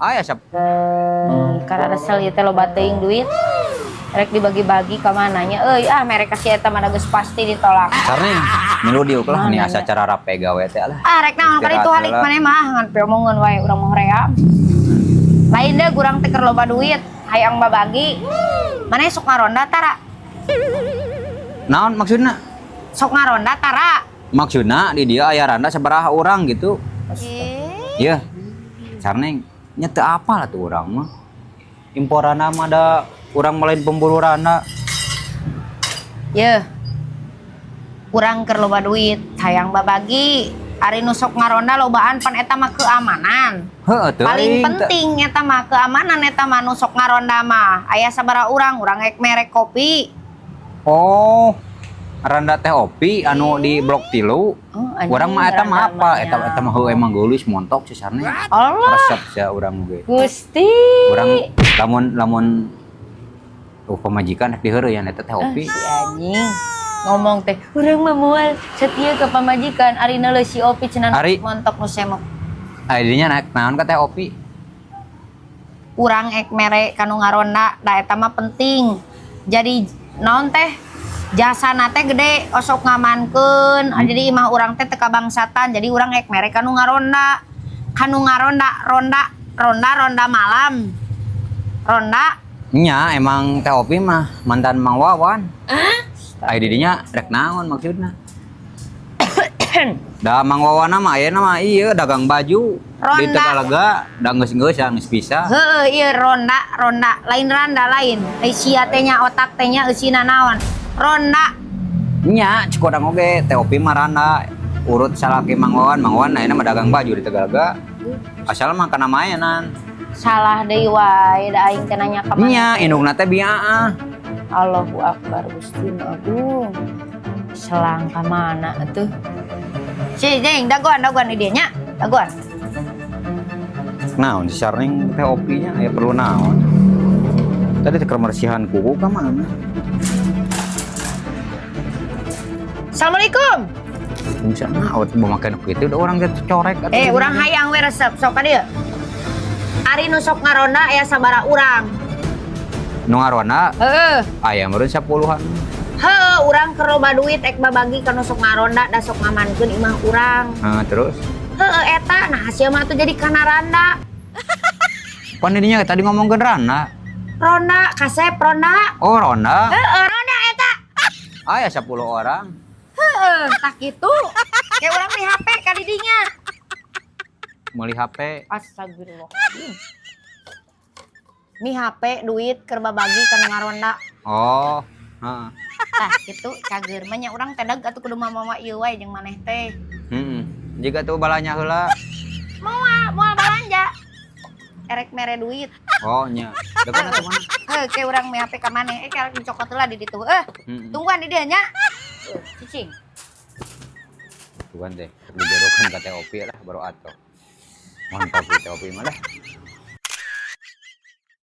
Aya sap. Karena resel ieu teh loba teuing duit. Rek dibagi-bagi ka mana nya euy, ah merek kasih eta mah geus pasti ditolak. Sareng milu diuk lah Mana nih asa nya? Cara rape gawe teh lah. Ah, rek naon kali itu halik maneh mah ngan piomongeun wae, urang mah hoream. Lain deh, urang teh keur loba duit, hayang babagi. Maneh sok ngaronda tara? Naon maksudna? Sok ngaronda tara? Maksudna di dia aya randa sabaraha orang gitu. Iya. Sareng nya teu apal atuh urang mah. Imporana mah da urang mah lain pemburu randa. Yeuh. Urang keur loba duit, hayang babagi. Ari nu sok ngaronda lobaan, pan eta mah keamanan. Heuh teuing Paling teu. Penting eta mah keamanan, eta mah nu sok ngaronda mah. Aya sabaraha urang, urang rek mere kopi. Oh. Randa teh Opi anu di blok 3. Oh, anjing, Urang mah eta mah randa apa? mah Eta nya. Eta mah heuh emang geulis montok si Sarne. Allah. Resep sia urang oge. Gusti. Urang lamun lamun pamajikan rek diheureuyan eta teh Opi. Si anjing ngomong teh urang mah moal setia ke pamajikan, ari neuleuh si Opi cenah Ari. Montok nu semok. Ah, dinya naik naon ka teh Opi? Urang ek mere kanu ngaronda, da eta mah penting. Jadi naon teh, jasana teh gede, osok ngamankeun. Jadi imah urang teh teu kabangsatan, jadi urang ek mere kanu ngaronda. Kanu ngaronda, ronda, ronda, ronda malam. Ronda. Nya emang teh Opi mah mantan Mang Wawan. Ai didinya rek naon maksudna? Da Mang Wawan mah ayeuna mah ieu dagang baju di Ronda. Tegalega, da geus-geusan geus bisa. Heeh, iya ronda, ronda, lain randa lain. Ai sia teh nya otak teh nya eusina naon? Ronda. Nya cek urang oge teh Opi mah randa urut salaki Mang Wawan, Mang Wawan ayeuna mah dagang baju di Tegalega. Asal mah kana mainan. Salah deui wae da aing teh nanya ka maneh. Nya indungna teh biaah. Allahu Akbar, Gusti nu agung. Selang ka mana atuh? Si jeng dagoan, dagoan di dieu nya. Dagoan. Naon si Sareng teh Opinya aya perlu naon? Tadi teh keur meresihan kuku ka mana? Assalamualaikum. Bisa naon makan kitu udah orang teh corek atuh. Eh, urang hayang we resep sok ka dieu. Ari nu sok ngaronda aya sabaraha urang? Nu ngaronda Heeh. aya meureun 10-an. Heuh, urang keur loba duit ek babagi ka nu sok ngaronda, da sok ngamankeun imah urang. Heeh, terus Heeh, eta nah hasil mah tuh jadi kana randa. Pan dinya tadi ngomongkeun randa. Ronda, kasep ronda. Oh, ronda. Heeh, ronda eta. Aya 10 orang. Heeh, tah kitu. Kayak urang di HP ka didinya. Meuli HP. Astagfirullah. Mi HP duit keur babagi ka nu ngaronda. Oh, heeh. Tah kitu cager mah nya, urang teh dag atuh kudu mamawa ieu wae jeung maneh teh. Heeh. Jika tuh balanya heula. Moal, moal balanja. Erek mere duit. Oh, nya. Depan atuh mana? Heuh, ke urang mi HP ka maneh. Eh, kerek dicokot heula di ditu. Eh, Heeh. tungguan di dieu nya. Cicing. Tuhan teh, dijodohkan ka teh Opi lah baru atuh. Mantap teh Opi mah lah.